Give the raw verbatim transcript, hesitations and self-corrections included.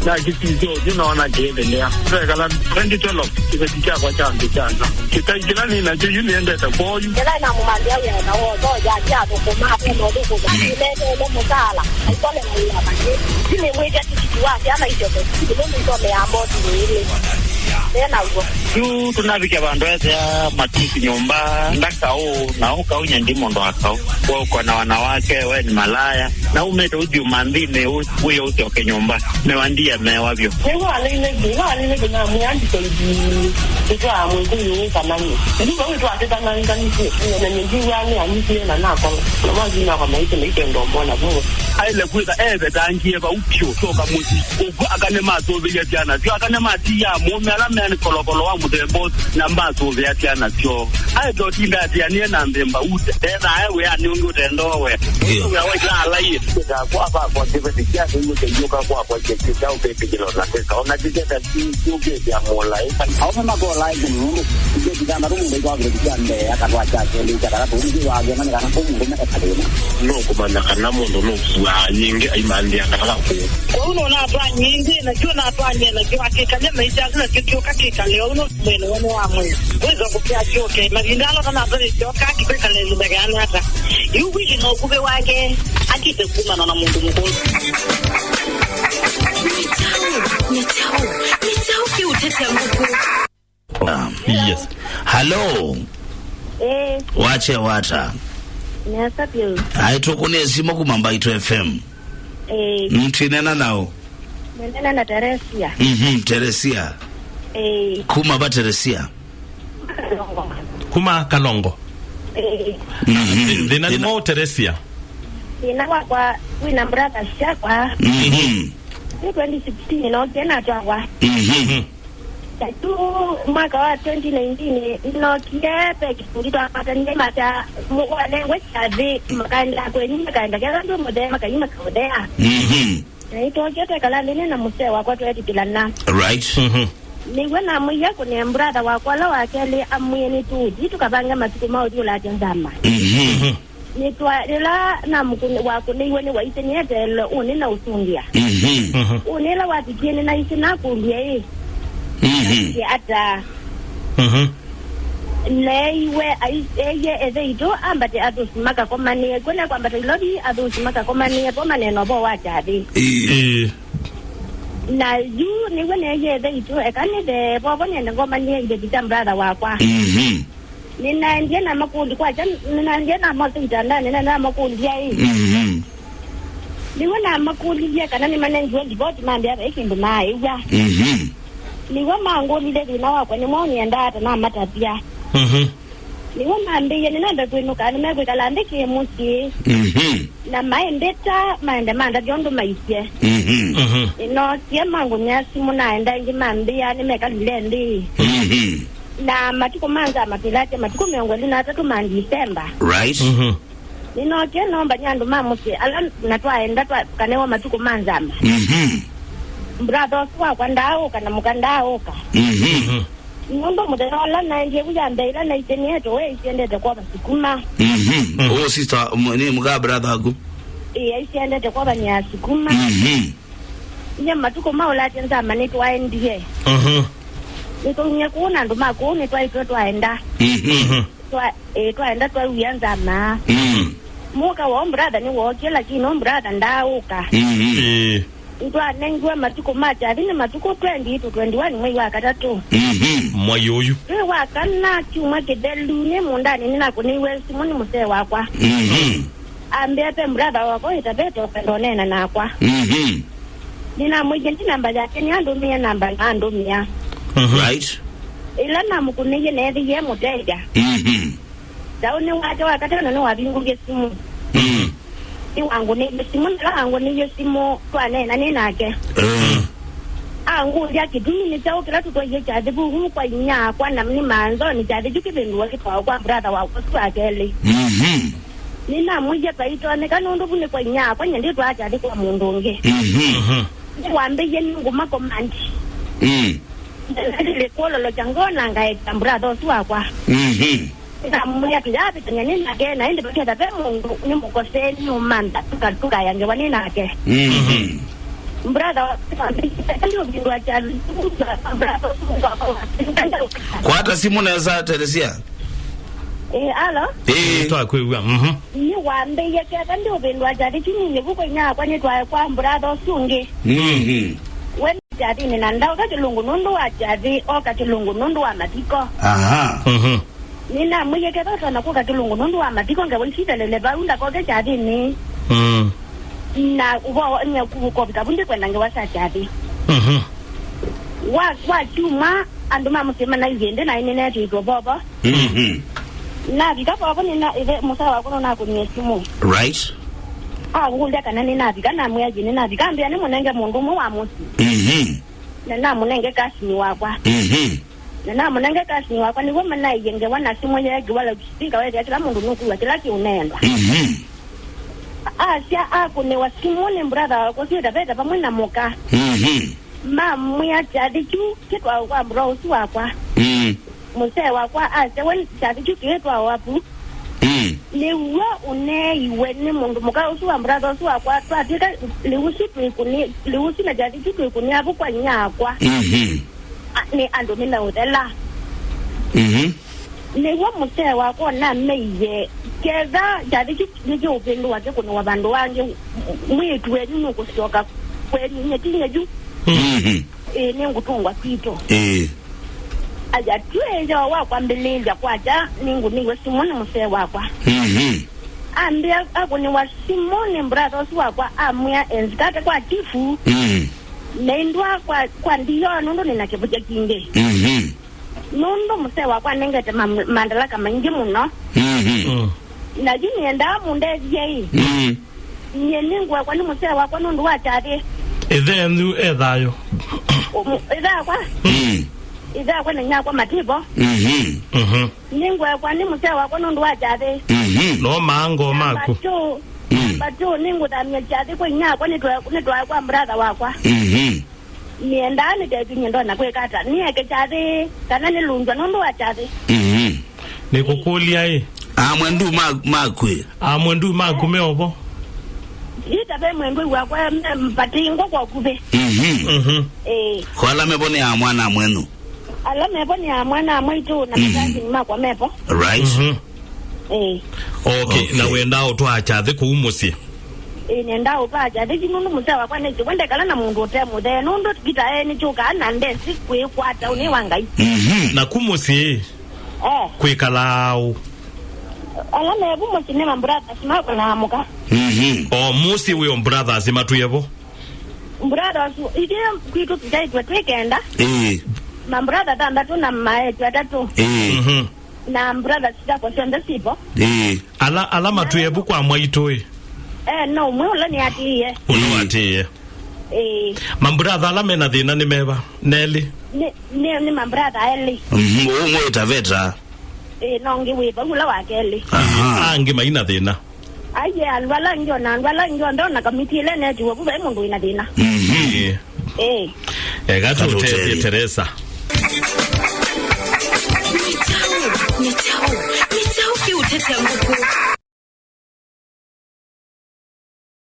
Na kĩsisyo ũthyũ noona kĩĩthĩlĩa. Twekala twenty twelve, kĩveti kyakwa kya nthĩ kya nza. Kĩtai kĩla nĩ nakyo yu nĩendete kwoo yu. Ĩla namũmantha wĩa na wotho, yake athũkũma, ate na ũthũkũma, nĩneteele mũsaala, aikole na wĩa vangĩ. Yu nĩmwĩtya tikiti wa syana isyoke sukulu, nũndũ isomea mboti nĩ ilĩ. Nĩ naw'o. Yu tũnavikya vandũ ethĩa matusi nyũmba, ndakaũ, na ũkaũ nyandi mũndũ wa kaũ. We uko na wanawake, we ni malaya. Na umĩte ũthiĩ ũmanthinĩ, ũ-, wĩye ũsyoke nyũmba. Nĩwandiye mewa vyũ. Nĩw'o aleile vyũ, nĩw'o aleile vyũ, namwĩa ndikoithi kũtwaa mwĩkũyũ ũũ kana nĩ. Nĩw'o wĩtwatĩtananganisye, na nĩndiw'aa nĩ anyitĩe na nakola. Na mwathi nakwa maitũ maitenda ũmona vuo. Aile kwĩtha evetangie vau vyũ, syoka mũsyĩ. Ũkw'o aka nĩmasũvĩie syana syoo, aka nĩmatiaa mũũme ala me kolokolo wa mũthemba ũsu, na masũvĩa syana syoo. Aĩtotinda atianĩe na nthĩ mbau, ethaa e wĩanĩ ũngĩ ũtendoo we. Ndio. Wĩa wa ila alaie. Kwakwa vakwa kĩveti kyake yu kĩyũka kwakwa kĩkĩta ũkĩtĩkĩla na kĩka. Ona kĩketa kĩũkĩte amũlaĩ. Aũme makolae kĩnũndũ. Kĩveti kya ndatũ mũndũ aitwa kĩveti kya mbee, akatwa kya kelĩ, kya katatũ, ũngĩ wagĩa na nĩ kana kũ mũndũme ekathĩna. Nũkũmanya kana mũndũ nũkuaa yĩngĩ aimanthĩa kana kakũũ. Kwoou nũnatwanyie ĩngĩ, nakyo natwanyie nakyo, akĩkalya maisha asu, nakyo kyoka kĩkale ũu, no mwene wone wa mwene. Wĩsa kũkĩa kyoke, mavinda ala ũtanatwanyie kyoka, kĩkwĩkala ĩvinda kĩana ata? Yu wili na ũkuvĩ wake, akite kumana na mũndũ mũkũũ. Nĩ kyaũ? Nĩ kyaũ? Nĩ kyaũ kĩũtetya ngũkũ? Ah, yes. Hello. Eh, Wache wata. Nesa pio. Ai, tukunie simu kuma Mbaitũ F M. Eh, Mm, twinena nao. Nena na Teresia. Mhm, Teresia. Eh, Kuma ba Teresia. Kuma Kalongo. Eh, Mhm. Thĩna nĩ Thĩna- mwaũ, Teresia? Thĩna wakwa, wĩna brother syakwa. Mhm. Nĩ twenty sixteen no kena twagwa. Mhm. Mhm. Na tu mwaka wa twenty nineteen, nĩnookie ve kĩkundi twakwatanĩe mata mũ-, wanengwe kyathĩ, makaenda kwenyu, makaenda ketha ndũ mũthee, makaima kaũthea. Mhm. Na nĩtwookie twekala nthĩ nĩ na mũsee wakwa tweetĩkĩlana. Right. Mhm. Nĩw'o namwĩie kũne brother wakwa ũla wa kelĩ amwĩe nĩtũũthi tũkavange matukũ ma ũthyũũlasya nzama. Mhm. Mhm. Nĩtwa-, yĩla namũkũnĩ-, wakũnĩiwe nĩ waisye nĩeteele ũnĩ na ũsũngĩa. Mhm. Mhm. Ũnĩ ĩla wavikie nĩnaisye nakũlw'e ĩ. Mhm. Ye ata? Mhm. Neeiwe ai-, eie ĩthe itũ ambate athũsi makakomanĩe. Kwene kwambata ilovi athũsi makakomanĩe po maneno vo wa kyathĩ. Ĩĩ. Ĩĩ. Na yu nĩw'o neie ĩthe itũ, eka nĩthe vovo nĩende ngomanĩe iveti sya brother wakwa. Mhm. Nĩnaendie namakũlya kwakya, nĩnaendie namosa itandanĩ, na namakũlya ĩ. Mhm. Nĩw'o namakũlilye kana nĩmanengiwe livoti mambĩa vai kĩndũ maaĩw'a. Mhm. Nĩw'o mangũlilye thĩna wakwa nĩ mwaũ nĩendaa ata namatavya. Mhm. Nĩw'o mambĩie nĩnambe kwĩnũka, nĩmekwĩkala nthĩ kĩ mũsyĩ. Mhm. Na maĩmbĩta maende mandavya ũndũ maisye. Mhm. Mhm. Nĩnookie mangũnĩa simũ naenda ĩngĩ mambĩa nĩmekalile nthĩ. Mhm. Na matukũ ma nzama twĩlatya matukũ mĩongo ĩlĩ na atatũ ma Ndisemba. Right. Mhm. Nĩnookie nomba nĩ andũ ma mũsyĩ ala na twaenda twa-, tũkanewa matukũ ma nzama. Mhm. Brother ũsu wakwa ndaaũka na mũka ndaaũka. Mhm. Mhm. Nũndũ mũthenya ũla naendie vu ya mbee ĩla naisye nĩetwe we isiendete kwova sukuma. Mhm. Mhm. Oh, sister, m-, nĩ mũka brother aku? Ĩĩ, isiendete kwova nĩ ya sukuma. Mhm. Nye matukũ ma ũlatya nzama nĩtwaendie. Mhm. Nĩtwaumie kũu na andũ ma kũu nĩtwaĩtwe twaenda. Mhm. Mhm. Twa-, ĩ, twaenda twauia nzama. Mhm. Mũka wa brother nĩwookie, lakini o brother ndaaũka. Mhm. Ĩĩ. Nĩtwanengiwe matukũ ma kyathĩ nĩ matukũ twenty to twenty-one mwei wa katatũ. Mhm. Mwai ũyu. Twĩ wa kana kyumwa kĩthelu nĩ mũndanĩ nĩnakũnĩiwe simũ nĩ mũsee wakwa. Mhm. Ambĩa pe brother wakwa wĩtavete ũkwenda ũneena nakwa. Mhm. Nĩnamwĩie ndi namba yake, nĩandũmĩe namba na andũmĩa. Mhm. Right. Ĩla namũkũnĩie neethĩie mũteja. Mhm. Thaũnĩ wake wa katano nĩwavingũie simũ. Mhm. Nĩwangũnĩie simũ, na ĩla wangũnĩie simũ twaneena nĩ nake. Mhm. Angũlya kĩtumi nĩ kyaũ kĩla tũtwaie kyathĩ vau kwa inyia akwa na nĩ manzoni kyathĩ kyu kĩvĩndũa kĩtwawa kwa brother wakwa ũsu wa kelĩ. Mhm. Nĩnamwĩie, "Vaitonyeka nũndũ vu nĩ kwa inyia akwa, nyie ndĩtwaa kyathĩ kwa mũndũ ũngĩ." Mhm. Mhm. Nĩwambĩie nĩngũma komandi. Mm. Ndĩlĩkwololokya ngoo na ngaekya brother ũsu wakwa. Mhm. Nĩnamwĩa tũyavĩtany'a nĩ nake, na ĩndĩ vaketha ve mũndũ nĩmũkosee nĩũmantha tũka-, tũkaya ngewa nĩ nake. Mhm. Brother wa, ndio vindwa cha, brother. Kwata simu nesa, Teresia. Eh, alo? Eh. Twakwĩw'a. Mhm. Nĩwambĩie ketha ndiũvĩndũa kyathĩ kyu, nĩ nĩvu kwĩnya akwa nĩtwae kwa brother ũsu ũngĩ. Mhm. We nĩ kyathĩnĩ na ndaũka kĩlungu nũndũ wa kyathĩ, oka kĩlungu nũndũ wa mathiko. Aha. Mhm. Nĩnamwĩie ketha ũtonya kũka kĩlungu nũndũ wa mathiko, ngewa isu itelele vau, ndakoke kyathĩnĩ. Mm. Na ũvoo nye kũvika vu ndikwenda ngewa sya kyathĩ. Mhm. Wa, wa kyumwa, andũ ma mũsyĩ manaĩthye ĩndĩ naĩ nĩneetĩtwe vovo. Mhm. Navika vovo nĩna, ĩthe mũsaĩ wakwa nũnakũnie simũ. Right. Angũlya kana nĩnavika, namwĩa ĩĩ nĩnavika, ambĩa nĩmũnenge mũndũ ũmwe wa mũsyĩ. Mhm. Na namũnenge kasini wakwa. Mhm. Na namũnenge kasini wakwa, nĩw'o manaĩie ngewa na simũ yeekĩwa loudspeaker, weethĩa kĩla mũndũ nũkwĩw'a kĩla kĩũneendwa. Mhm. Asya akũnĩwa simũ nĩ brother wakwa ũsu ĩtaveta vamwe na mũka. Mhm. Mamwĩa kyathĩ kyu kĩtwawa kwa bro ũsu wakwa. Mm. Mũsee wakwa asya we kyathĩ kyu kĩĩtwawa vu. Mm. Nĩw'o ũneeiwe nĩ mũndũ mũka ũsu wa brother ũsu wakwa, twatw'ĩka lĩu ũsu twĩkũnĩ-, lĩu ũsu na kyathĩ kyu twĩkũnĩa vu kwa inyia akwa. Mhm. A, nĩ andũ nĩmeũthela. Mhm. Nĩw'o mũsee wakwa ũnameie, ketha kyathĩ kyu nĩkĩũvĩndũa kĩkũnĩwa vandũ vangĩ, mwĩĩtu wenyu nũkũsyoka kwenyu, nyie ti nyie yu. Mhm. Ĩĩ, nĩngũtũngwa kwitũ. Ĩĩ. Aya, twĩ yo wa kwambĩlĩĩlya kwakya, nĩngũnĩiwe simũ nĩ mũsee wakwa. Mhm. Ambĩa akũnĩwa simũ nĩ brother ũsu wakwa, amwĩa enzikate kwa chifu. Mhm. Naindwa kwa, kwa ndiyo nũndũ nĩna kĩvũkya kingĩ. Mhm. Nũndũ mũsee wakwa anengete ma-, mandalaka maingĩ mũno. Mhm. Mm. Na yu nĩendaa mũndethye ĩ. Mhm. Nyie nĩngwekwa nĩ mũsee wakwa nũndũ wa kyathĩ. Ĩthe enyu e thayũ? Ũmũ-, ĩthe akwa? Mhm. Ĩthe akwa na inyia akwa mativo. Mhm. Mhm. Nĩngwekwa nĩ mũsee wakwa nũndũ wa kyathĩ. Mhm. No maango maku. Namba two, mm, namba two, nĩngũthamya kyathĩ kwa inyia akwa, nĩtwa-, nĩtwae kwa brother wakwa. Mhm. Nĩendaa nĩtethye nyie ndona kwĩka ata. Nĩeke kyathĩ kana nĩlunzwa nũndũ wa kyathĩ? Mhm. Nĩkũkũlya ĩ? Amwendu ma-, makwĩ? Amwendu maku me ovo? Ita ve mwendwa wakwa me mpatingo kwa kuvĩ. Mhm. Mhm. Ĩĩ. Kwa ala mevo nĩ amwana amwenyu? Ala mevo nĩ amwana amwaitũ na, mhm, makasini makwa mevo. Right. Mhm. Ĩĩ. Okay, okay. Na wenda ũtwaa kyathĩ kũu mũsyĩ? Ĩĩ, nenda ũtwaa kyathĩ kyu nũndũ mũsee wakwa nĩkĩ we ndekala na mũndũ ũte mũthee, nũndũ Vita e nĩkyũkaa na ndesi kwĩkwata ũnĩ wa Ngai. Mhm. Naku mũsyĩ, eh, kwĩkalaa ũ? Ala mevu mũsyĩ nĩ ma brothers makwa na amũka. Mhm. O mũsyĩ wĩ o brothers matwĩe vo? Brothers, ithyĩ kwitũ tũsyaĩtwe twĩ kenda. Ĩĩ. Ma brother thanthatũ na maetwe atatũ. Ĩĩ. Mhm. Na brother sitakwa syonthe sipo. Ĩĩ. Ala, ala matwĩe vu kwa mwaitũ ĩ? Eh, no, ũmwe ũla nĩatĩĩe. Ũla, ĩĩ, watĩĩe. Ĩĩ. Mambrother ala mena thĩna nĩ meva? Nelĩ? Nĩ, nĩ, nĩ mambrother elĩ. Mhm, ũmwe wĩ taveta. Ĩĩ, no ũngĩ wĩ vau ũla wa kelĩ. Aha. Angĩ maina thĩna? Aiye, andũ ala angĩ, ona andũ ala angĩ onthe, ona kamiti ĩla ĩnetiwe vu, vai mũndũ wĩna thĩna. Mhm. Ĩĩ. Ĩĩ. Eka tũtethye Teresa. Nĩ kyaũ? Nĩ kyaũ? Nĩ kyaũ kĩũtetya ngũkũ?